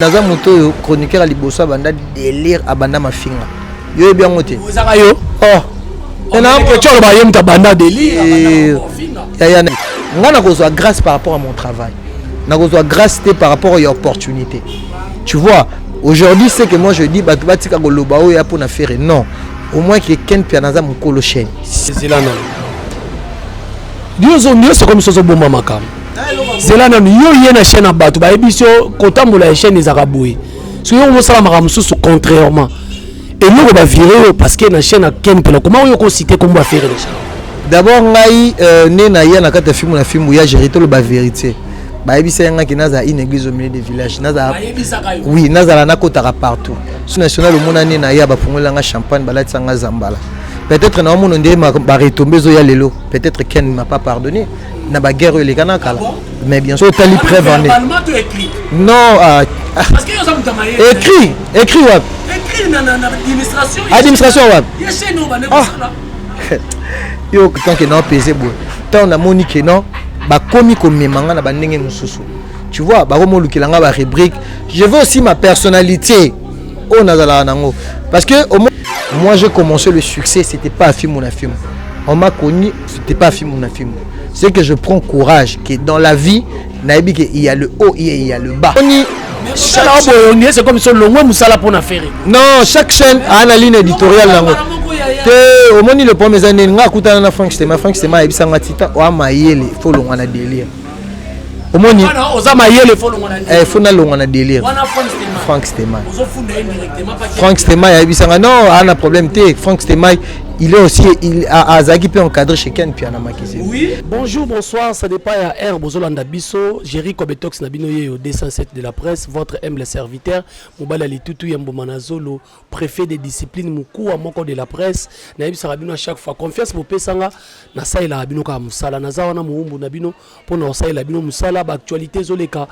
Naza moto oyo chroniqueur ya liboso abanda délire, abanda mafinga. Yo oyebi yango te. Ozaka yo. Oh. Oloba ye moto abanda délire. Yaya, nga nakozwa grâce par rapport à mon travail, nakozwa grâce te par rapport ya opportunité. Tu vois, aujourd'hui, c'est que moi je dis, bato batika koloba oyo ya mpona Ferre. Non, au moins que Ken Pia naza mokolo chaîne. Zela nano, nyonso komi so ozobomba makambo. Zela nano, yo ye na chaîne ya bato bayebi so kotambola ya chaîne ezalaka boye. Soki yo mosala makambo mosusu contrairement eloko bavire yo, parce que na chaîne ya Ken Mpela, koma oyo kociter kombo ya Ferre na chaîne? D'abord ngai nde naya na kati ya filme na filme ya Géri, toloba vérité, bayebisa ye ngaki nazala une église au milieu du village, nazala, oui, nazala nakotaka partout so national. Omona nde naya, bafungolanga champagne, balatisanga zambala. Peut-être naomona nde baretombées ezoya lelo. Peut-être Ken m'a pas pardonné na baguerre oyo eleka na kala, mais bien sûr otali preuve ane. Non, écrit, écrit wapi? Administration wapi? Yo, tant que naopese boye, ntango namoni ke non, bakomi komema nga na bandenge mosusu, tu vois, bakomi olukela nga barubrique. Je veux aussi ma personnalité oyo nazalaka nango, parce que au moins, moi j'ai commencé le succès, c'était pas film na film. On m'a connu, c'était pas film na film. C'est que je prends courage que dans la vie, nayebi que il y a le haut et il y a le bas. C'est comme so longwe mosala mpona Ferre. Non, chaque chaîne a na ligne éditoriale nango te. Omoni, le problème eza nini? Nga akutana na Frank Stema. Frank Stema ayebisanga: "Tita oa mayele, faut longwa na délire." Omoni? Oza mayele, faut longwa na faut nalongwa na délire. Frank Stema, Frank Stema ayebisanga non, aa na problème te. Frank Stema, il est aussi, il azalaki mpe encadré chez Ken Piana Makisi. Oui, bonjour, bonsoir, ça dépend ya air bozolanda biso. Géri Kobetox na bino yeyo 207 de la presse, votre humble serviteur, mobali ya litutu ya mboma na zolo, préfet de discipline, mokuwa moko de la presse. Nayebisaka bino à chaque fois, confiance bopesanga, nasalelaka bino kaka mosala. Naza wana mowumbu na bino mpona kosalela bino mosala. Baactualité ezoleka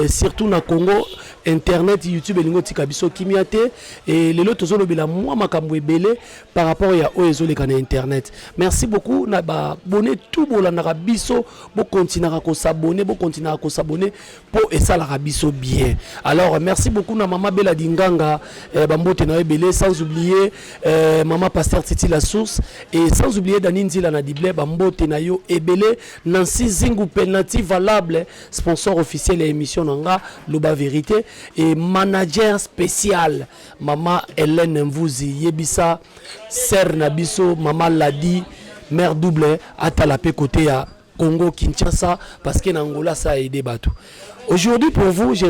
surtout na Congo, internet, YouTube elingi otika biso kimia te. E lelo tozolobela mwa makambo ebele par rapport ya oyo ezoleka na internet. Merci beaucoup na baabonnés tout bolandaka biso. Bokontinaka kos'abonner, bokontinaka kos'abonner mpo esalaka biso bien. Alors merci beaucoup na mama Bela Dinganga, bambote na yo ebele, sans oublier mama Pasteur Titi La Source et sans oublier Dani Nzila na Dible, bambote na yo ebele. Nancy Zingu Penalty Valable, sponsor officiel ya émission na nga Loba Vérité, et manager spécial mama Hélène Mvuzi. Yebisa ser na biso mama Ladi, mère double, atala mpe côté ya Congo Kinshasa, parce que na Angola ça a aidé bato. Aujourd'hui pour vous, je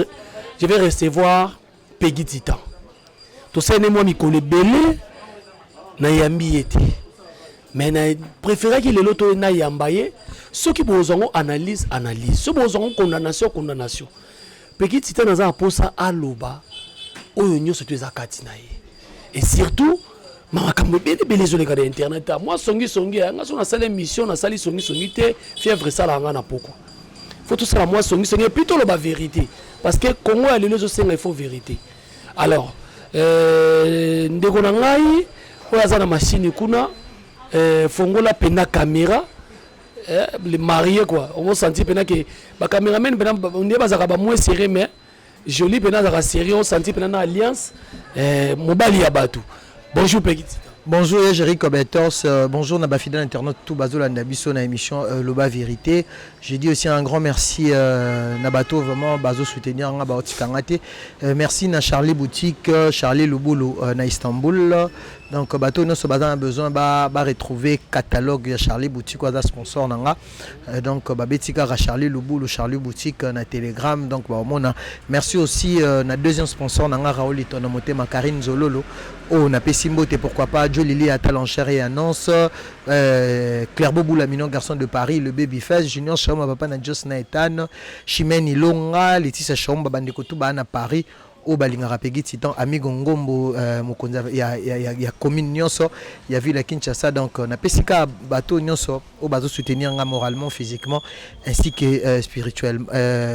vais recevoir Peggy Titan. Tosali mwa mikolo ebele nayambi ye te, mais na préféraki lelo to nayamba ye. Soki bozwa yango analyse, analyse, soki bozwa yango condamnation, condamnation. Peggy Titan aza na mposa aloba oyo nyonso to eza kati na ye, et surtout makambo ebele ebele ezoleka na internet. Mwa songisongi yanga so nasali émission, nasali songisongi te, fièvre esalaka nga na pokwa. Faut tosala mwa songisongi et puis toloba vérité, parce que Congo ya lelo ezosenga, il faut vérité. Alors ndeko na ngai oyo aza na machine kuna, fongola mpena caméra, les mariés quoi. Omosentir mpena ke bacaméraman mpena nde bazalaka bamoins sérieux, mais joli mpena azalaka sérieux. Osentir mpena na alliance, mobali ya bato. Bonjour Peggy. Bonjour Jerry Cobetos, bonjour na fidèle internaute tout bazolanda biso na émission Loba Vérité. Je dis aussi un grand merci na bato vraiment bazo soutenir nga, ba tikanga te. Merci na Charlie Boutique, Charlie Lubulu na Istanbul. Donc bato nyonso baza na besoin ba retrouver catalogue ya Charlie Boutique, aza sponsor na nga. Donc babeti kaka Charlie Lubulu, Charlie Boutique na Telegram, donc ba omona. Merci aussi na deuxième sponsor na nga, Raoul Itona Motema, Karine Zololo. Oh, napesi mbote, pourquoi pas Jolili à Talencher et annonce Clairbeau Boulamino, garçon de Paris, le baby face Junior Chama, papa na Jos Naetan, Chimène Ilonga, Laetitia Chomba, bandeko tout ba na Paris oyo balingaka Peggy Titan, amigo Ngombo, mokonzi ya commune nyonso ya ville ya Kinshasa. Donc napesi kaka bato nyonso oyo bazosoutenir nga moralement, physiquement ainsi que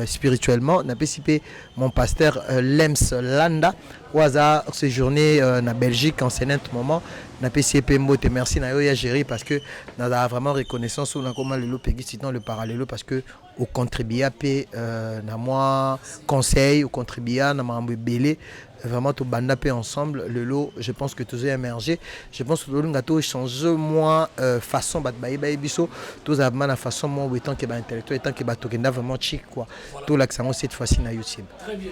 spirituellement. Napesi mpe mon pasteur Lems Landa oyo aza séjourné na Belgique en ce moment, napesi ye mpe mbote. Merci na yo ya Géri, parce que nazala vraiment reconnaissance oyo nakoma lelo Peggy Titan le parallelo, parce que Ocontribua mpe na mwa conseil, ocontribua na makambo ebele. Vraiment tobanda mpe ensemble. Lelo je pense que tozo émerger. Je pense que tolinga tochange mwa façon bato bayeba ye biso. Tozala vraiment na façon moko boye, tant que baintellectuel, tant que bato tokenda vraiment chic quoi. Tolakisa yango cette fois-ci na YouTube. Très bien.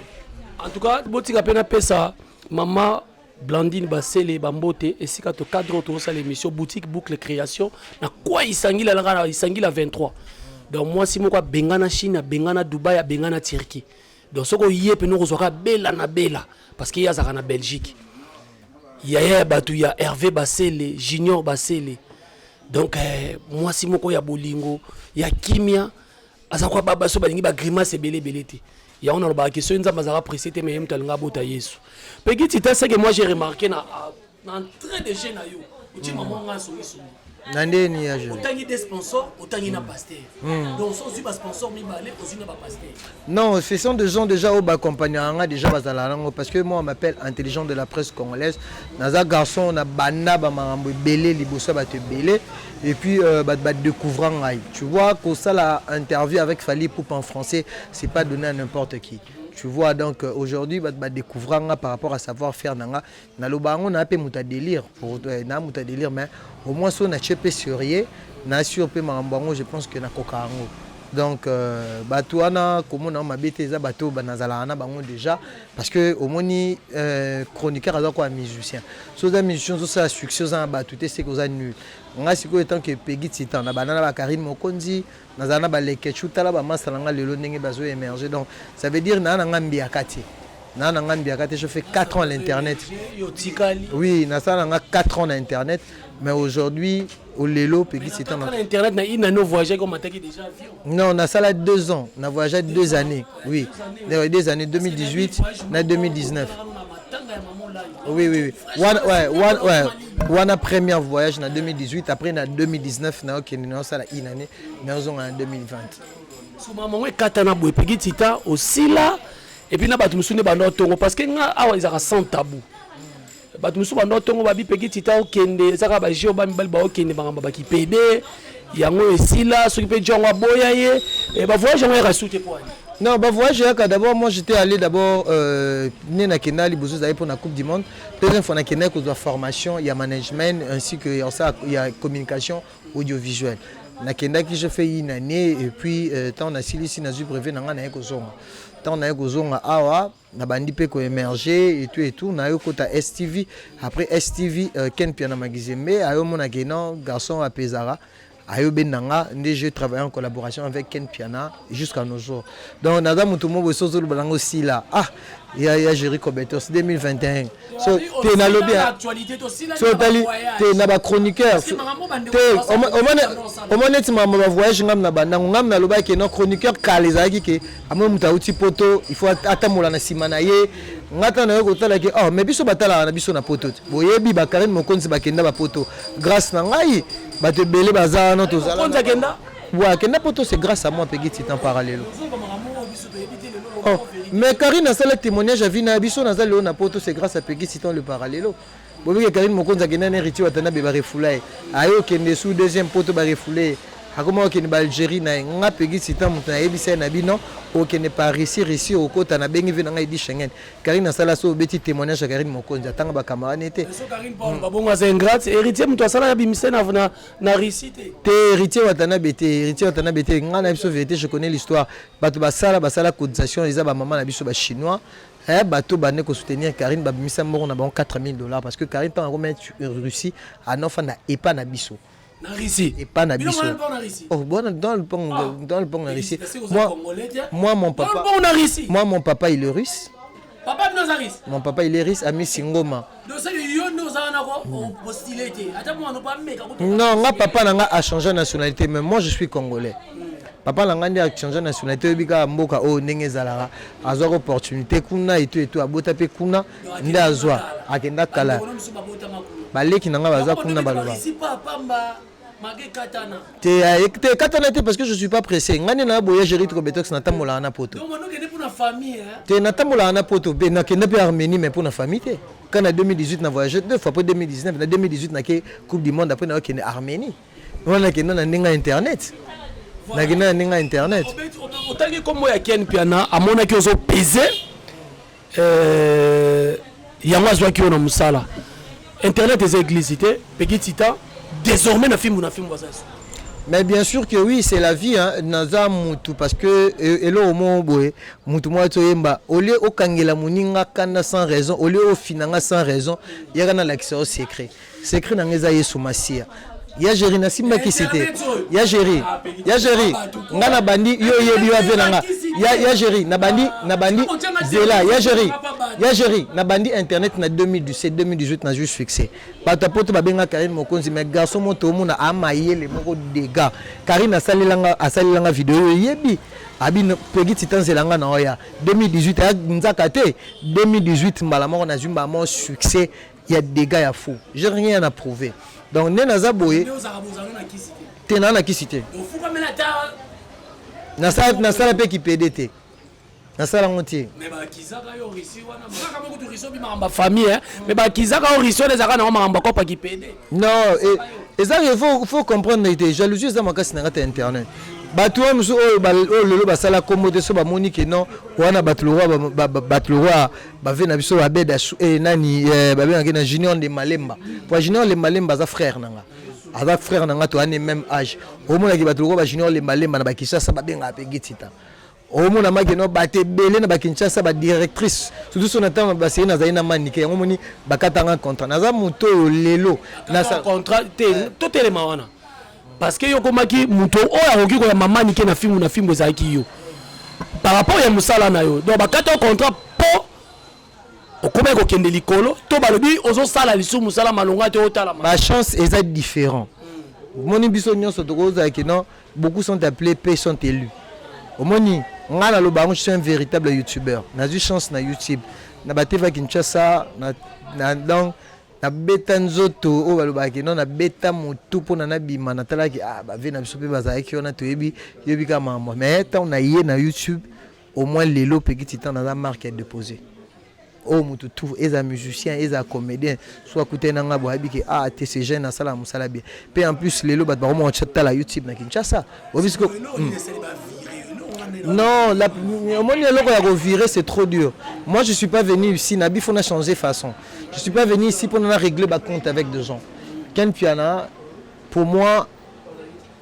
En tout cas, botika mpe napesa mama Blandine Basele bambote esika to cadre oyo tozosala émission, boutique Boucle Création na kwa Isangila na Isangila 23. Donc mwasi moko abengana Chine, abengana Dubai, abengana Turquie. Donc soki oye pene, okozwaka bela na bela, parce que ye azalaka na Belgique, yaya ya bato ya Hervé Basele, Junior Basele. Donc mwasi moko ya bolingo, ya kimia, aza kwa babaso balingi bagrimace ebele ebele te. Yango nalobaka ke soki Nzambe azalaka pressé te, mais ye moto alinga abota Yesu. Peki Tita, ce que moi j'ai remarqué na entrée de jeu na yo, oti mama nga songisongi. Na ndeni ya jeu. Otangi des sponsors, otangi na pasteur. Donc so ozwi basponsor mibale, ozwi na bapasteur. Non, ce sont des gens déjà oyo baaccompagnaka déjà, bazala nango, parce que moi on m'appelle intelligent de la presse congolaise. Naza garçon na banda bamakambo ebele liboso ya bato ebele, et puis bato badécouvra ngai. Tu vois, kosala interview avec Fally Ipupa en français, c'est pas donné à n'importe qui, tu vois. Donc aujourd'hui bato badécouvra nga par rapport à savoir faire na nga. Naloba yango, na mpe moto ya délire pour na moto ya délire, mais au moins so natie mpe sérieux na sur mpe makambo yango, je pense que nakoka yango. Donc bato wana komona yango mabe te, eza bato oyo nazalaka na bango déjà, parce que omoni chroniqueur aza kwa musicien. So oza musicien, ozosala succès, oza na bato te, seke oza nul. Nga sikoyo, tant que Pegi Titan, na banda na bakarine Mokonzi, nazala na balekechu. Tala bamasa na nga lelo ndenge bazo émerger. Donc ça veut dire naa na nga mbiaka te, naa na nga mbiaka te. Je fais 4 ans à l'internet. Yo tikali. Oui, nasala na nga 4 ans na internet, mais aujourd'hui olelo Pegi Titan. Na internet na ina no voyage comme ataki déjà avion. Non, nasala 2 ans, na voyagé 2 années, oui, 2 années, 2018 na 2019. Oui, wana, ouais, wana, ouais, wana premier voyage na 2018. Après na 2019 naokende, naosala une année, naozonga na 2020. So mama ngo ekatana boye, Pegi Tita osila, et puis na bato mosusu nde banda otongo, parce que nga awa ezalaka sans tabou. Bato mosusu banda otongo babi Pegi Tita okende, ezaka bajeu bamibali baokende makambo bakipede yango esila. Soki mpe jongo aboya ye, bavoyage yango yaka su te po ani? Non, bah voyage yaka. D'abord moi j'étais allé d'abord ne nakenda liboso ezali pour la Coupe du monde. Deuxième fois nakenda kozwa formation ya management ainsi que ya ça ya communication audiovisuelle. Nakendaki, je fais une année, et puis tant nasilisi, nazwi brevet na ngai, naye kozonga. Tant naye kozonga awa, nabandi mpe koémerger et tout et tout, naye kota STV. Après STV, Ken Piana Magizembe ayomonake non, garçon apezaka, ayobenda nga nde je travaille en collaboration avec Ken Piana jusqu'à nos jours. Donc naza moto mo boye, so ozoloba nango osila, ah, ya Jerry Cobetos 2021, so te nalobi so otali te na bachroniqueur te, omoni neti makambo bavoyage. Ngam na bandango, ngam nalobaki no chroniqueur kala ezalaki ke amoi moto auti poto, il faut atambola na nsima na ye. Nga ta naye kotalaki, oh, mais biso batalaka na biso na poto te. Boyebi bakarine Mokonzi bakenda bapoto grâce na ngai. Bato ebele baza wana, tozala. Ouais, akenda poto, c'est grâce à moi, Pegi Titan Parallelo. Oh, mais Karine asala témoignage ya vie na biso. Naza lelo na poto, c'est grâce à Pegi Titan le Parallelo. Bobike Karine Mokonzi akenda na Héritier Watanabe, barefula ye, aye okende su deuxième poto, barefule ye, akoma okende baalgérie na ye. Nga Pegi Titan, moto nayebisa ye na bino okende par Russie, Russie okota, nabengi ve na ngai Edi Schengen. Karine asala so obeti témoignage ya Karine Mokonzi, atanga bacamarade te. Babongo aza ingrate. Héritier moto asala ya bimise na Russie te. Te, Héritier Watanabe te, Héritier Watanabe te. Ngai na biso vérité, je connais l'histoire. Bato basala cotisation, eza bamama na biso bachinois, bato bande kosoutenir Karine, babimisa mbongo na bango 4000 dollars, parce que Karine ntango akoma Russie, anofanda epa na biso. Na Russie? Epa na biso. Oh bon, dans le pont na Russie. Moi mon papa, moi mon papa il est russe. Papa bino aza russe? Mon papa il est russe, Ami Singoma. Yo nde oza wana postule te, ata mwana bameka. Non, nga papa na nga a changé nationalité, mais moi je suis congolais. Papa na nga nde achange nationalité. Oyebi kaka mboka oyo ndenge ezalaka, azwaka opportunité kuna etu etu, abota mpe kuna nde azwa, akenda kala. Baleki na nga baza kuna, baloba te te, katana te, parce que je suis pas pressé. Nga nde na boya Géri Trobetox, natambolaka na poto te, natambolaka na poto mpe nakenda mpe Arménie, mais mpo na famille te. Quand na 2018 na voyagé deux fois, après 2019, na 2018 nake Coupe du monde, après nakokende Arménie wana, nakenda na ndenge ya internet. Nakenda na ndenge ya internet. Otangi nkombo ya Ken Piana, amonaki ozopese yango, azwaki yo na mosala. Internet eza église te. Pegi Titan désormais na fimbu na fimbu aza. Mais bien sûr que oui, c'est la vie, hein. Naza mutu parce que eloko moko boye, mutu moko toyemba, au lieu okangela moninga kanda sans raison, au lieu ofinanga sans raison, yaka nalakisa yo secret. Secret na nga eza Yesu Masiya. Ya Géri, nasimbakisi te. Ya Géri, ya Géri, nga na bandi, yo oyebi, yo ave na nga. Ya Géri, na bandi zela. Ya Géri, ya Géri, na bandi internet na 2017, 2018, nazwi succès. Bato ya poto babenga Karine Mokonzi, mais garçon moto omona amayele moko dega. Karine asalelanga video oyo oyebi, abi Pegi Titan, nzelanga na oya 2018 aya nzaka te. 2018 mbala moko nazwi mbala moko succès ya dégâts ya fou. J'ai rien à prouver. Donc nde naza boye te, naa na kisi te, nasala mpe kipede te, nasala yango te. Famille, mais bakizaka yo risi wana, ezalaka nango makambo akopa kipede. Non, eza faut comprendre te, jalousie eza makasi na kati ya internet. Bato oyo mosusu oyo lelo basala kombo te, so bamoni ke non, wana bato lokwa, bato lokwa bave na biso, babeda nani, babengaki na Junior de Malemba, po Junior de Malemba aza frère na nga, aza frère na nga, toyani même âge. Omonaki bato lokwa bajunior Lembalemba na bakinshasa babengaka mpe Gitita. Omona makeno bato ebele na bakinshasa, badirectrice surtout, so na ntango basei nazali na Manike yango, omoni bakatanga contrat. Naza moto oyo lelo contrat te, totelema wana, parce que yo okomaki moto oyo akoki koyamba Manike na fimbu na fimbu, ezalaki yo par rapport ya mosala na yo. Donc bakata yo contrat mpo okomaki kokende likolo, to balobi ozosala lisusu mosala malonga te, otala. Bachance eza différent. Omoni, biso nyonso tokozalaki non, beaucoup sont appelés, peu sont élus. Omoni, nga naloba yango, je suis un véritable youtubeur. Nazwi chance na YouTube, na bateva Kinshasa na, donc nabeta nzoto oyo balobaki non, nabeta motu mpona nabima. Natalaki, ah, bave na biso mpe bazalaki wana, toyebi, yebi kaka makambo. Mais ntango na ye na YouTube, au moins lelo Pegi Titan naza marque ya déposé oyo motu tout, eza musicien, eza comédien, so akutani na nga boye, ayebi ke ah te, ce jeune asala mosala bien. Mpe en plus lelo bato bakoma tala YouTube na Kinshasa. Obisiko non, omoni, eloko ya kovirer, c'est trop dur. Moi, je suis pas venu ici nabi, faut na changer façon. Je suis pas venu ici pour na régler bacompte avec des gens. Ken Piana, pour moi,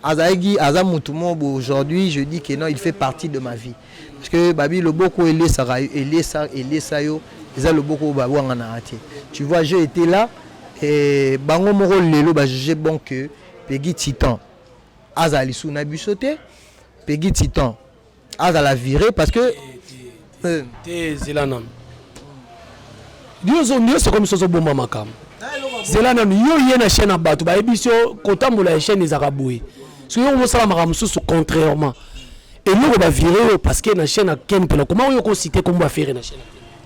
azalaki, aza mutu moko. Aujourd'hui, je dis que non, il fait partie de ma vie, parce que babi loboko elesaka, elesa, elesa yo, eza loboko oyo babwanganaka te. Tu vois, j'ai été là et bango moko lelo bajuge bon que Pegi Titan azala lisusu na biso te, Pegi Titan azala viré parce que Te, zela nanu. Nyonso komi so ozobomba makambo, zela nanu. Yo ye na chaîne ya bato, bayebi so kotambola ya chaîne ezalaka boye. Soki yo komosala makambo mosusu contrairement, eloko bavire yo parce que na chaîne ya Ken Mpela, koma oyo kociter kombo affaire na chaîne.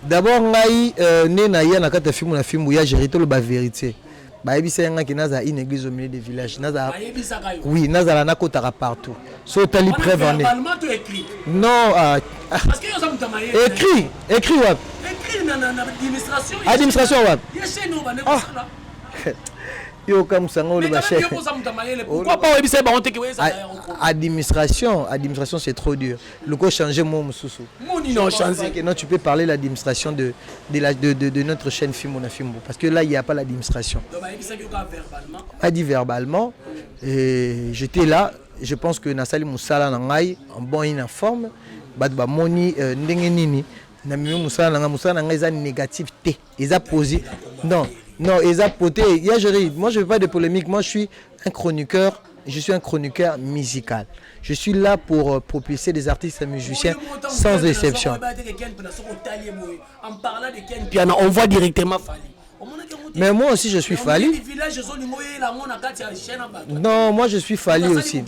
D'abord ngai nde naya na kati ya fimbu na fimbu ya Géri, toloba vérité, bayebisa ye ngaki nazala une église au milieu du village, nazala, oui, nazala nakotaka partout. So otali preuve en est non, écrit, écrit wapi? Administration wapi? Ah, yo okamusanga, oloba chef. Pourquoi pas oyebisa bango te ke Administration, administration, c'est trop dur. Loko changer mot mosusu. Moni changer. Non, tu peux parler l'administration de, la, de notre chaîne Fimbo na Fimbo, parce que là, il n'y a pas l'administration. A dit verbalement et j'étais là. Je pense que nasali mosala na ngai en bon et en forme. Bato bamoni ndenge nini namemi mosala na ngai. Mosala na ngai eza négatif te, eza posé. Non, non, eza poté ya Géri. Moi, je veux pas de polémique. Moi, je suis un chroniqueur, je suis un chroniqueur musical. Je suis là pour propulser des artistes et musiciens sans exception. En parlant de Ken Piana, on voit directement Fally. Mais moi aussi, je suis Fally. Non, moi, je suis Fally aussi.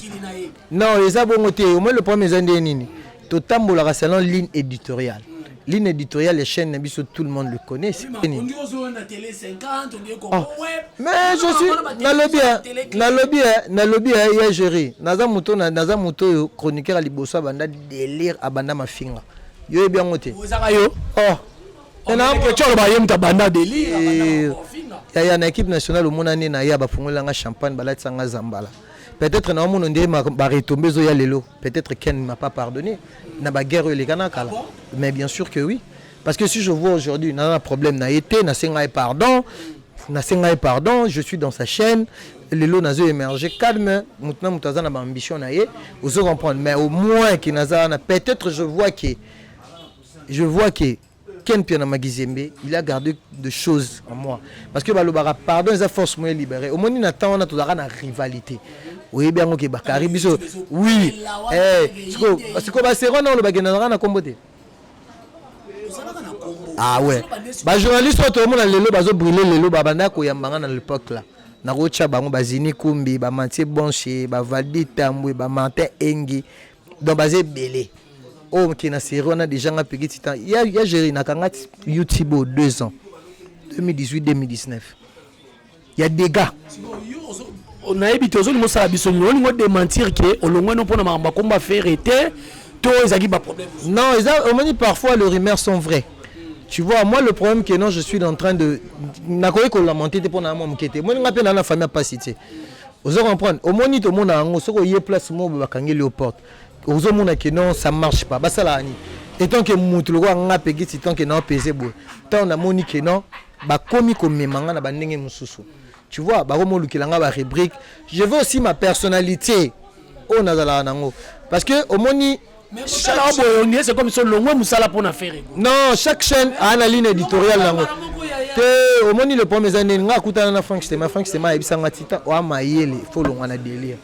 Non, eza bongo te. Au moins le premier eza nde nini? Totambolaka selon ligne éditoriale. Ligne éditoriale ya chaîne na biso, tout le monde le connaît. Oh. Mais je suis nalobi, nalobi, nalobi ya Géri, naza moto, naza moto oyo chroniqueur ya liboso abanda délire, abanda mafinga. Yo yebi yango te. Yo. Oh. Oloba ye moto abanda délire. Yaya, na équipe nationale, omonani na ya bafungolanga champagne, balatisanga zambala. Peut-être naomona nde baretombées ezoya lelo. Peut-être Ken m'a pas pardonné na baguerre oyo eleka na kala. Mais bien sûr que oui, parce que si je vois aujourd'hui, naza na problème na ye te. Nasenga ye pardon, nasenga ye pardon. Je suis dans sa chaîne lelo, nazo émerger calme. Motu na moto aza na baambition na ye, ozo comprendre. Mais au moins ke naza wana, peut-être je vois que Ken Piana Magizembe, il a gardé de choses en moi. Parce que balobaka pardon eza force moye libéré. Omoni, na temps wana tozalaka na rivalité. Oyebi yango ke bakari biso. Oui. Eh, siko siko ba sero na olobaki nazalaka na kombo te. Ah ouais. Ba journaliste oyo tomona lelo bazo brûler lelo, babanda koyamba nga na l'époque là. Nakotya bango bazini kumbi, bamantie bonche, bavaldi tambwe, bamartin engi, donc baza ebele oyo moke na série wana. Déjà nga Pegi Titan ya géri, nakanga YouTube oyo 2 ans, 2018, 2019, ya dégâts. Nayebi te, ozolinga osala biso nini? Olinga odémentir ke olongwani mpona makambo akomba Ferre te, to ezalaki baproblème? Non, eza, omoni, parfois les rumeurs sont vraies, tu vois. Moi, le problème que non, je suis en train de nakoki kolamenter te mpona mwa moke te. Omoni, nga mpe na famille apasi te, ozo comprendre. Omoni, tomona yango, soki oye place moko bakangeli yo porte, ozomona ke non, ça marche pas. Basalaka nini? Etant que mutu lokola nga Pegi Titan, ke naopese boye, ntango namoni ke non, bakomi komema nga na bandenge mosusu, tu vois, bakomolukela nga barubrique. Je veux aussi ma personnalité oyo nazalaka nango, parce que omoni Boye ondire c'est comme so longwe mosala mpona Ferre. Non, chaque chaîne aa na ligne éditoriale nango te. Omoni, le problème eza nini? Nga akutana na Frank Stema. Frank Stema ayebisanga: "Tita oa mayele, fo longwa na délire."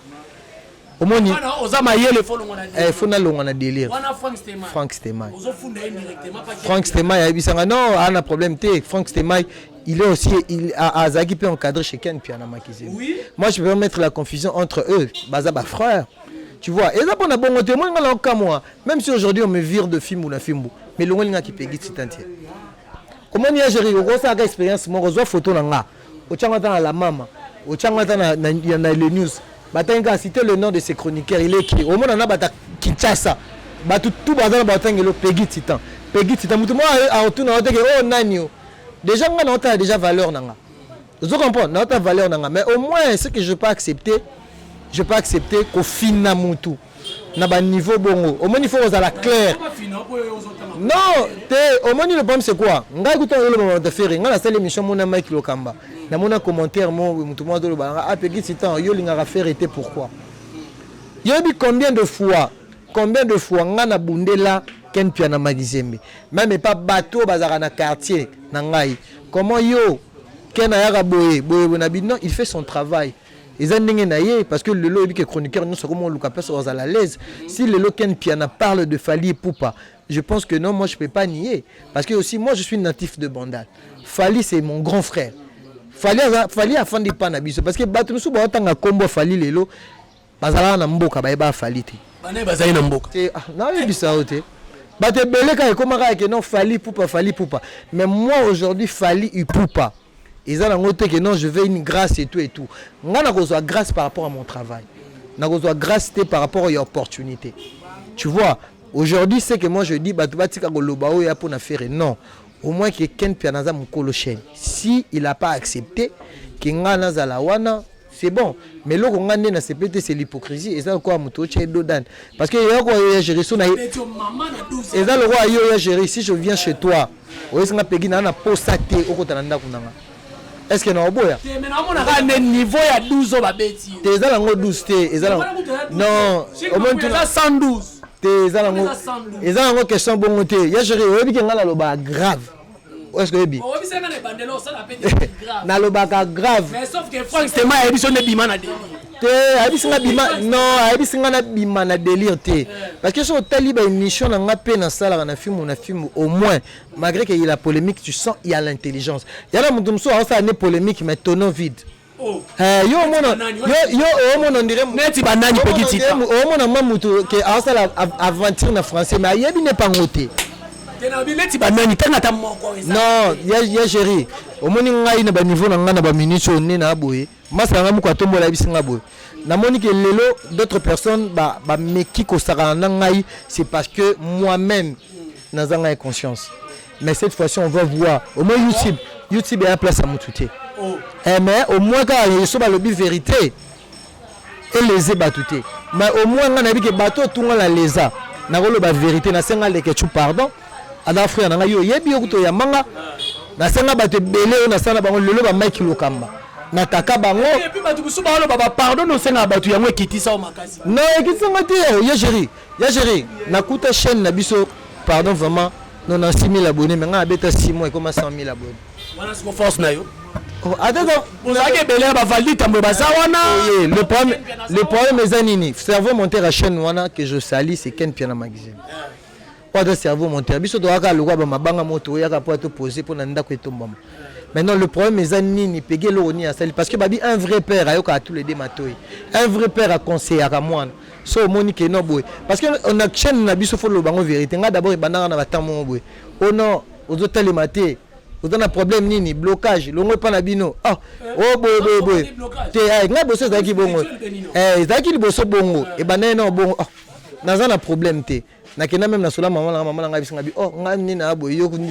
Omoni? Oza mayele, fo longwa na Eh, fo nalongwa na délire. Wana Frank Stema? Frank Stema. Ozofunda ye directement? Frank Stema ayebisanga non, aa na problème te. Frank Stema, il est aussi, il azalaki mpe encadré chez Ken Piana Makizembe. Moi, je peux mettre la confusion entre eux, baza bafrère, tu vois. Eza mpona bongo te. Moi, nga na okamwa, même si aujourd'hui on me vire de fimbu na fimbu, mais longo elingaki Pegi Titan te. Omoni ya géri, okosalaka expérience moko, ozwa photo na nga, otiango ata na la mama, otiango ata na le news, batangi kaka "citer le nom de ces chroniqueurs", il est qui? Omona na bata Kinshasa, bato tu baza na batangelo Pegi Titan, Pegi Titan. Motu moko aotuna oteke oyo nani o. Déjà nga naotala déjà valeur na nga, ozo comprendre, naotala valeur na nga. Mais au moins, ce que je peux accepter, je peux accepter kofina mutu na baniveau bongo. Omoni, faut kozala clair. Non te, omoni, le problème c'est quoi? Ngai kuta oloba bato Ferre. Ngai nasali émission, mona Mike Lokamba, namona commentaire mo motu moko azoloba nanga: "Ah, Pegi Titan, yo olingaka Ferre te, pourquoi?" Yoyebi combien de fois ngai nabundela Ken Piana Magizembe, même epa bato oyo bazalaka na quartier na ngai? Comment yo Ken ayaka boye boye boye na bino? Non, il fait son travail, eza ndenge na ye. Parce que lelo oyebi ke chroniqueur nyonso akoma oluka place ozala à l'aise. Si lelo Ken Piana parle de Fally Ipupa, je pense que non, moi je peux pas nier, parce que aussi moi je suis natif de Bandal. Fally, c'est mon grand frère. Fally Fally afandi pa na biso, parce que bato mosusu baotanga nkombo Fally lelo, bazalaka na mboka, bayeba Fally te. Bana bazali na mboka? Te, ah, nayebisa yo te, bato ebele kaka ekomaka yake non, Fally Ipupa, Fally Ipupa. Mais moi aujourd'hui, Fally Ipupa eza nango te ke non, je veux une grâce et tout et tout. Nga nakozwa grâce par rapport à mon travail, nakozwa grâce te par rapport ya opportunité, tu vois. Aujourd'hui, c'est que moi je dis, bato batika koloba oyo ya mpona Ferre. Non, au moins ke Ken Piana aza mokolo chaîne, si il a pas accepté ke nga nazala wana, c'est bon. Mais eloko nga nde nasepeli te, c'est l'hypocrisie. Eza lokola moto otya edodane, parce que eya koyo ya géri so na ye, eza lokola yo ya géri. Si je viens chez toi, oyesinga: "Pegi, naa na posa te okota na ndako na nga", est ce que na oboya? Namonaka nde niveau ya 12 oyo babeti. Te, eza nango 12 te, eza non. Omoni, eza 112. Te, eza nango, eza nango question bongo te, ya géri. Oyebi ke nga nalobaka grave, est ce que oyebi? Nalobaka grave. Frank Stema ayebi so nde bima na délire. Te, ayebisi nga bima, non, ayebisi nga na bima na délire te, parce que so otali baémission na nga mpe nasalaka na filme na filme, au moins malgré que y a la polémique, tu sens il y a l'intelligence. Yana moto mosusu aosala ne polémique, mais tonneau vide. Yo omona, yo omona ondire neti banani, Pegi Tita? Omona mwa motu ke aosala aventure na français, mais ayebi ne pango te. Neti banani? Ntango ata moko. Non, ya géri, omoni, ngai na baniveau na ngai na baminute oyo nde na boye, masala ngai moko atombola, ayebisi ngai boye. Namoni ke lelo d'autres personnes bameki kosakana na ngai, c'est parce que moi-même naza ngai conscience. Mais cette fois-ci, on va voir. Au moins YouTube, YouTube eya place ya motu te. Eh, mais au moins kaka so balobi vérité. Eleze bato te, mais au moins ngai nayebi ke bato otunga na leza, nakoloba vérité. Nasenga Lekechu pardon, aza frère na ngai, yo oyebi, yo kuta oyambanga. Nasenga bato ebele oyo nasala na bango lelo, bamike Lokamba, nataka bango. Et puis bato mosusu baoloba bapardon, osengaka bato, yango ekitisa o makasi. Non, ekitisanga te. Ya Géri, ya Géri, nakuta chaîne na biso, pardon, vraiment, 96 000 abonnés, mais ngai abeta 6 mois, ekoma 100 000 abonnés. Wana siko force na yo. Oh, ata ozalaki ebele ya bavaldi tambo baza wana. Oye, le problème eza nini? Cerveau monteur ya chaîne wana que je sali, c'est Ken Piana Magazine. Po ata cerveau monteur, biso toyaka lokwa bamabanga moto, oyaka po atopose mpo na ndako etombama. Maintenant, le problème eza nini? Pege eloko nini asali? Parce que babi, un vrai père ayokaka tous les deux matoi, un vrai père aconseillaka mwana. So omoni ke non, boye, parce que on a chaîne na biso, faut loba yango vérité. Nga d'abord ebandaka na batemps moko boye, oh non, ozotalema te, oza na problème nini, blocage longo epa na bino. Ah, o boye boye boye te. Ngai boso ezalaki bongo, ezalaki liboso bongo, ebandaki na bongo. Ah, naza na problème te. Nakenda même nasola mama nanga, mama nanga biso, ngabi oh, ngai nini na boye, yo kutu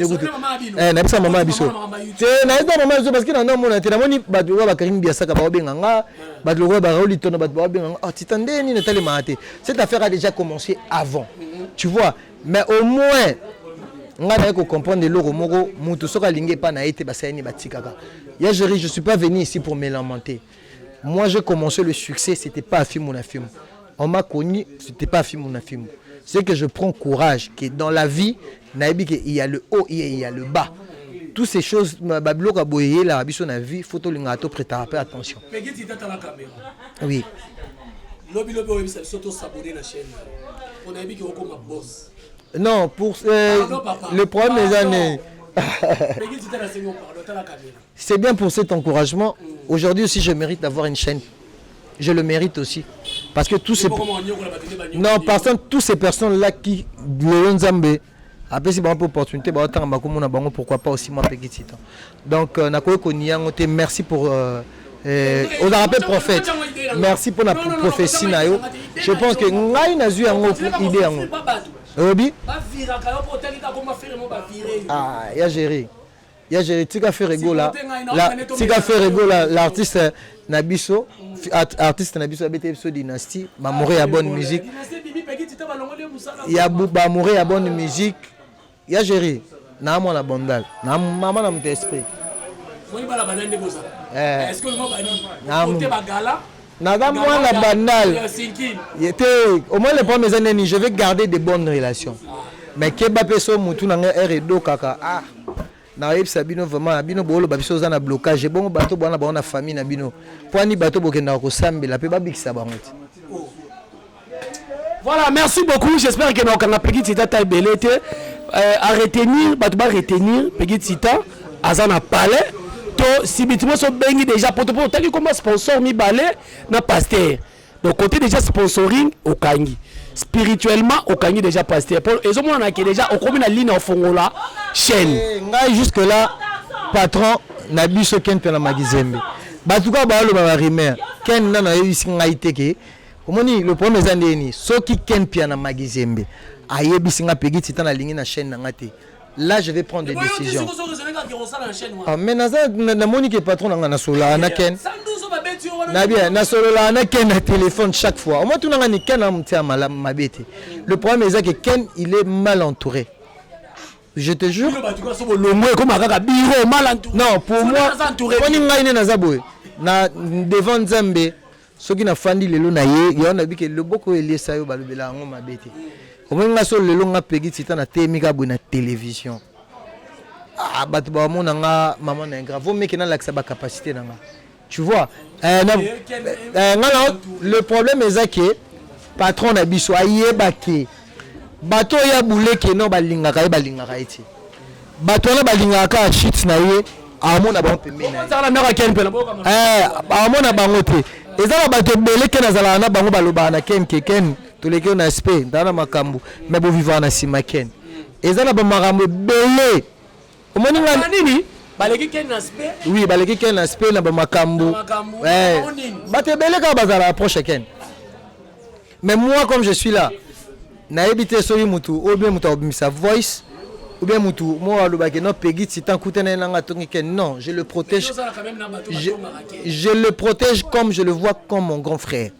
nayebisa mama ya biso te, nayebisa mama ya biso, parce que na nomona te, namoni bato lokola bakarimi Biasaka baobenga nga, bato lokola baraoli Tono, bato baobenga nga, oh tita, nde nini etalemaka te. Cette affaire a déjà commencé avant, tu vois. Mais au moins ngai naye kocomprendre eloko moko: mutu soki alingi epa na ye te, basali nini? Batikaka. Ya Géri, je suis pas venu ici pour me lamenter. Moi, j'ai commencé le succès, c'était pas film na film. On m'a connu, c'était pas film na film. C'est que je prends courage que dans la vie, nayebi que il y a le haut et il y a le bas. Toutes ces choses, babiloko ya boye eyelaka biso na vie, faut tolingaka, toprêtaka mpe attention. Pegi Tita la caméra. Oui. Lobi lobi oyebisa biso tosabone na chaîne mpo nayebi ke okoma boss. Non, pour Pardon, papa. le problème eza ne Pegi Tita, nasengi pardon, tala caméra. C'est bien pour cet encouragement. Aujourd'hui aussi, je mérite d'avoir une chaîne. Je le mérite aussi. Parce que tous ces... Non, parce que toutes ces personnes-là qui... Léon Nzambe, apesi bango mpe opportunité, baotanga bakomona bango, pourquoi pas aussi moi, Peki Titan? Donc nakoki konia yango te. Merci pour ozalaka mpe prophète, merci pour la prophétie na yo. Je pense que ngai nazwi yango, idée yango oyebi. Baviraka yo mpo otali kaka koma Ferre mo, bavire yo. Ah, ya Géri, ya Géri, tika Ferre Gola, tika Ferre Gola, l'artiste na biso, artiste na biso abeti biso Dynastie, bamoure ya bonne musique, ya bamoure ya bonne musique. Ya Géri, na mwana Bondal, na mama na moto esprit. Naza mwana Bandal te. Au moins, le problème eza nini? Je vais garder de bonnes relations, mais keba mpe so motu na ngai ere edokaka. Ah, nayebisa bino vraiment, na bino booloba biso oza na blocage, ebongo bato bwana bango na famille na bino, mpo ani bato bokendaka kosambela mpe babikisa bango te. Voilà, merci beaucoup. J'espère que nakokanga Pegi Tita ta ebele te. À retenir, bato ba retenir Pegi Tita aza na palais to sibiti so bengi déjà poto po otaki koma sponsor mibale na pasteur. Donc côté déjà sponsoring okangi, spirituellement okangi déjà pasteur po ezomonana ke déjà okomi na ligne ofongola chaîne. Ngai jusque là, patron na biso Ken mpe na Magizembe, bato kaka baoloba barumeur. Ken nano ayebisi ngai te ke omoni. Le problème eza ndeni? Soki Ken Pia na Magizembe ayebisi nga Pegi Titan alingi na chaîne na nga te, là je vais prendre des décisions. Ah, mais naza namoni ke patron na nga, nasololaka na Ken na bien, nasololaka na Ken na téléphone chaque fois. Omoi tunanga ni Ken amotia mabe te. Le problème eza ke Ken, il est mal entouré, je te jure. Bolongo ekoma kaka bureau mal entouré. Non, pour moi, poni ngai nde naza boye na devant Nzambe, soki nafandi lelo na ye, yo nayebi ke loboko oyo eliesa yo, balobela yango mabe te. Omoni nga so lelo, nga Pegi Tita, na telemi kaka boye na télévision, ah, bato bamona nga mama na ingrat, vaut mieux ke nalakisa bacapacité na nga, tu vois. Nga na le problème eza ke patron na biso ayeba ke bato oyo abuleke no balingaka ye, balingaka ye te. Bato wana balingaka kaka shit na ye, amona bango pembeni na ye, amona bango te. Eza na bato ebele Ken azalaka na bango, balobaka na Ken ke Ken toleki yo na aspect ntaa na makambo, mais bovivaka na nsima Ken. Eza na bamakambo ebele omoni nga. Nini baleki Ken na aspect? Oui, baleki Ken na aspect na bamakambo. Bato ebele kaka bazalaka proche ya Ken, mais moi, comme je suis là, nayebi te soki mutu oyo bien mutu akobimisa voice ou bien mutu moko alobaki non, Pegi Titan kutana ye nanga atongi Ken. Non, je le protège, je le protège comme je le vois, comme mon grand frère.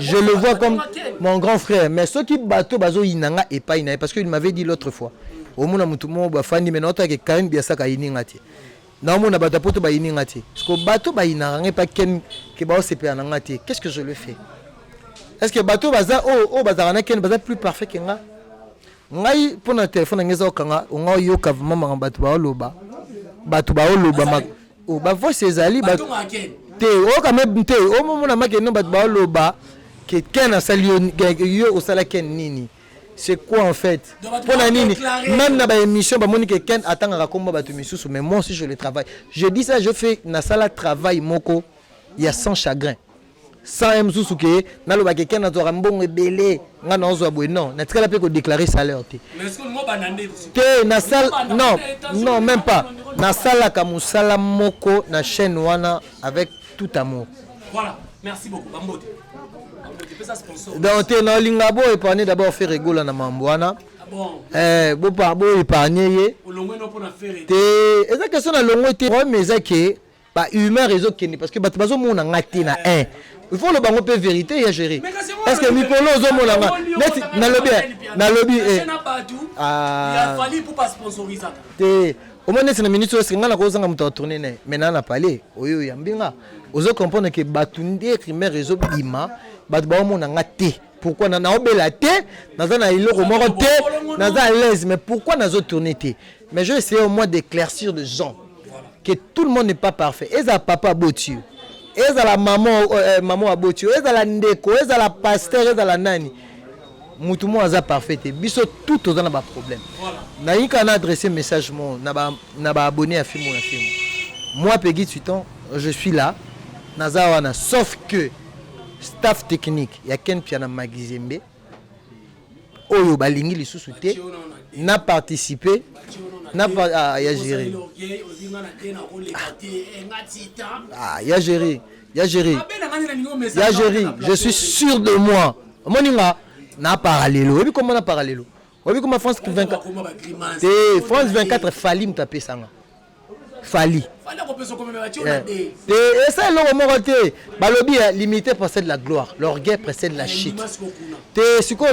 Je le vois comme mon grand frère. Mais soki bato bazoyina nga epai na ye, parce qu'il m'avait dit l'autre fois, omona motu moko bafandi, mais naotake Karine Biasaka ayini nga te, naomona bato ya poto bayini nga te, parce que bato bayinaka nga epa Ken ke baosepela na nga te. Qu'est ce que je le fais? Est ce que bato baza oyo oyo bazalaka na Ken baza plus parfait ke nga? Ngai mpo na telefone na ngai eza kokanga, onga oyoka vraiment makambo bato baoloba, bato baoloba, oh, bavoice ezali te, oyoka me te, omomona make no, bato baoloba ke Ken asali yo, yo osala Ken nini? C'est quoi en fait? Mpo na nini même na baémission bamoni ke Ken atangaka kombo bato misusu? Mais moi aussi je le travaille, je dis ça, je fais, nasala travail moko ya sans chagrin, sans ye mosusu ke nalobaka Ken nazwaka mbongo ebele, nga naozwa boye. Non, natikala mpe kodéclare salaire te te. Nasal, non, non, même pas. Nasalaka mosala moko na chaîne wana avec tout amour. Voilà, merci beaucoup. Bambote. Donc te, naolinga bo épargne d'abord Ferre Gola na mambo wana. Eh, bo épargne ye te. Eza question na longwe te. Problème eza ke bahumeur ezokende parce que bato bazomona nga te na 1. Il faut loba ngo mpe vérité ya gérer. Est ce que mikolo ozomona nga neti nalobi, nalobi te, omoni neti na minute oyo nga nakozanga moto atourne na ye, mais naa na palais oyo oyambi nga, ozo comprendre ke bato nde rumeur ezobima, bato baomona nga te. Pourquoi? Naobela te, naza na eloko moko te, naza à l'aise, mais pourquoi nazotourne te? Mais je essayer au moins d'éclaircir de gens que tout le monde n'est pas parfait. Ezala papa aboti yo, ezala mama, mama aboti yo, ezala ndeko, ezala pasteur, ezala nani, mutu moko aza parfait te. Biso tout toza na baproblème. Nayi kaka na adresse message mo na baabonné ya film na film. Moi, Peggy Titan, je suis là, naza wana, sauf que staff technique ya Ken Piana Magizembe oyo balingi lisusu te na participer na, ah, ya gérer, ah, ya gérer, ya gérer, ya gérer. Je suis sûr de moi. Omoni nga na parallelo, oyebi komona na parallelo, oyebi koma France 24 te, France 24, Fally moto apesanga, Fally te. Esa eloko moko te. Balobi limité précède la gloire, l'orgueil précède la chute. Te, sikoyo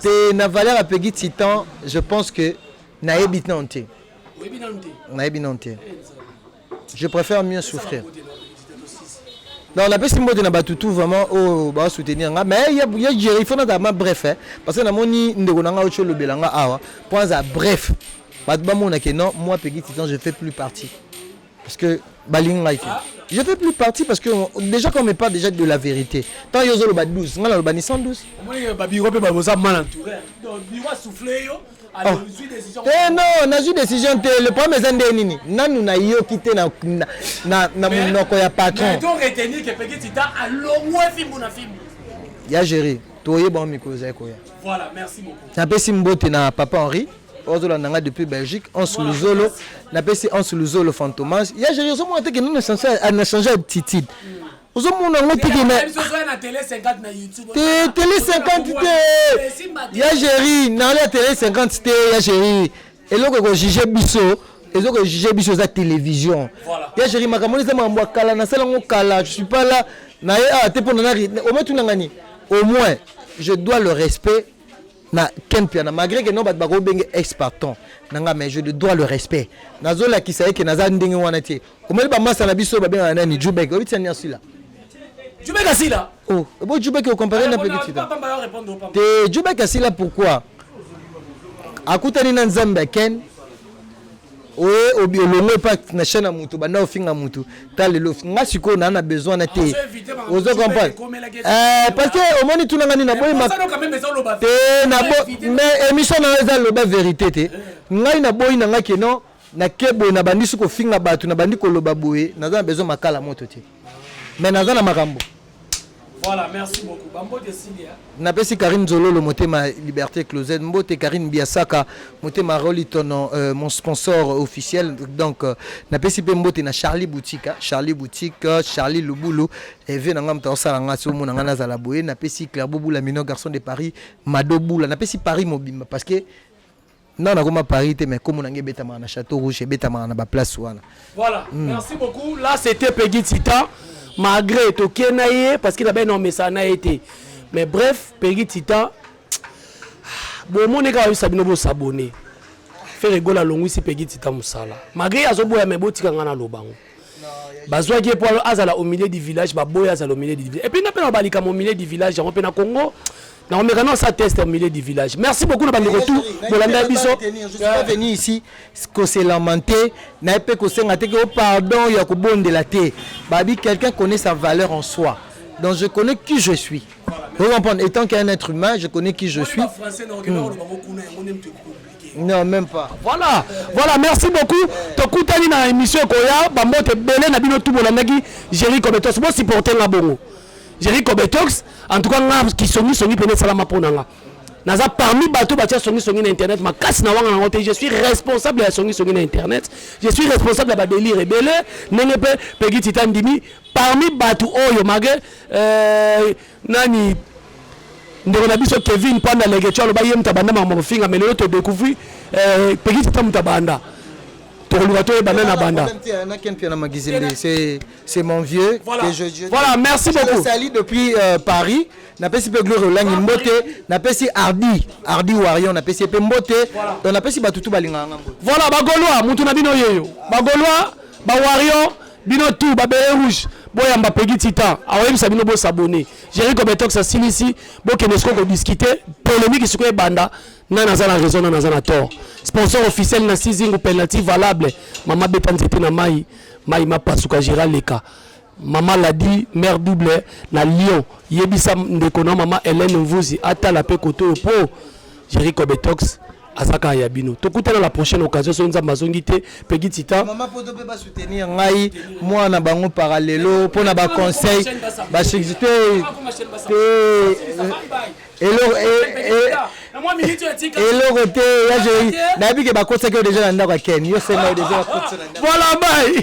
te, na valeur ya Peggy Titan, je pense que nayebi nano te, nayebi nano te. Je préfère mieux souffrir. Donc napesi mbote na bato tout vraiment oyo basoutenir nga. Mais ya gérer, il faut nazala ma bref, hein, parce que namoni ndeko na nga oyo olobela nga awa mpo aza bref, bato bamona ke non, moi Peggy Titan, je fais plus partie parce que balingi ngai te. Je fais plus partie parce que déjà quand on me parle déjà de la vérité, tant yo ozoloba 12, nga naloba ni 112. Babiro mpe baboza mal entouré, donc biro asouffle yo. Te, non, nazwi décision te. Le problème eza nde nini? Nanu nayoki te na monoko ya patron. Ya géri, toyeba ngo mikolo ezali koya. Napesi mbote na papa Henri ozolanda nga depuis Belgique, Anse Luzolo. Napesi Anse Luzolo Fantomas. Ya géri, ozomona te ke nano na change attitude? Ozomona yango te ke te télé 50 te, ya géri, nalia télé 50 te. Ya géri, eloko ekojuge biso, eloko ekojuge biso eza télévision. Ya géri, makambo eza makambo ya kala, nasala yango kala. Je suis pas là na ye awa te mpo na au moins tunanga nini. Au moins je dois le respect na Ken Piana, malgré que non, bato bakobenge ex patron na nga, mais je le dois le respect. Nazolakisa ye ke naza ndenge wana te. Omoni bamasa na biso babengaka nani, Jubek, oyebi tia nini asila? Jubek asila. Oh, bo Jubek ocompare na Peggy Titan te. Jubek asila pourquoi? Akutani na Nzambe ya Ken oye olongo epa na chaîne ya mutu, banda ofinga mutu ta lelo. Nga sikoyo naa na besoin na te, ozo comprendre? Parce que omoni, tunanga nini, naboyi te. Mais émission na yo eza Loba vérité te. Ngai naboyi na nga ke non, nake boye, nabandi soki kofinga bato, nabandi koloba boye, naza na besoin makala moto te, mais naza na makambo. Voilà, merci beaucoup. Bambote Cilia. Napesi Karine Zololo, motema Liberté Closet. Mbote Karine Biasaka, motema Rolitono, mon sponsor officiel. Donc napesi mpe mbote na Charlie Boutique, hein. Charlie Boutique, Charlie Lubulu, eve na nga moto aosala nga so omona nga nazala boye. Napesi Claire Bobula Mino, garçon de Paris, Mado Bula. Napesi Paris mobimba parce que non, nakoma Paris te, mais komona ngai ebetamaka na Château Rouge, ebetamaka na baplace wana. Voilà, merci beaucoup. Là, c'était Peggy Titan. Malgré tokie na ye, parce que na bai na omesana na ye te. Mais bref, Peggy Titan, bomoni kaka, oyebisa bino bosabone. Ferre Gola alongwisi Peggy Titan mosala, malgré azoboya. Me botika nga na lobango, bazwaki ye mpo azala au milieu du village, baboya azala au milieu du village. Et puis nga mpe na balikama au milieu du village yango mpe na Congo, nakomeka na osa test au milieu du village. Merci beaucoup na bandeko tout bolanda biso. Je suis pas venu ici ko se lamenter, naye mpe kosenga te ke o pardon ya kobondela te. Babi, quelqu'un connaît sa valeur en soi, donc je connais qui je suis. Vous comprenez? Étant qu'un être humain, je connais qui je suis. Non, même pas. Voilà, merci beaucoup. Tokutani na émission ekoya. Bambote ebele na bino tu bolandaki Géri Cobetox. Bosupporte nga bongo, Géri Cobetox. En tout cas, nga kisongisongi pene esalama mpo na nga. Naza parmi bato batia songisongi na internet makasi na wanga nango te. Je suis responsable ya songisongi na internet, je suis responsable ya badélire ebele ndenge mpe Peggy Titan ndimi parmi bato oyo, malgré nani, ndeko na biso Kevin Panda Legecho aloba ye moto abanda makambo kofinga. Mais lelo todécouvrir Peggy Titan moto abanda. Tokoluka toyeba nani abanda. C'est mon vieux. Voilà. Que je Voilà, merci je beaucoup. Le salue depuis Paris. Napesi mpe Gloire Olangi mbote, napesi Ardi, Ardi Warion, napesi mpe mbote. Donc napesi bato tu balingaka nga mbote. Voilà, bagaulois, mutu na bino yeyo. Bagaulois, bawario, bino tout, babérets rouge, boyamba Peggy Titan, aoyebisa bino bosabone. Géri Cobetox asilisi, bokende sikoyo kodiscuter. Polémique sikoyo ebanda, nani aza na raison, nani aza na tort. Sponsor officiel na Sizingu, penalty valable. Mama beta nzete na mai, mai mapasuka, Gérard Leka. Mama Ladi, mère double na Lyon, yebisa ndeko na mama Hélène Mvuzi atala mpe kote oyo mpo Géri Cobetox aza kaka ya bino. Tokutana la prochaine occasion soki Nzambe azongi te. Peggy Titan. Mama poto mpe basoutenir ngai, mwana bango parallelo mpona baconseil basuccès te te, eloko te ya Géri. Nayebi ke bakosaki yo déjà na ndako ya Ken, yo senga yo déjà bakotisa na ndako. Voilà, bye.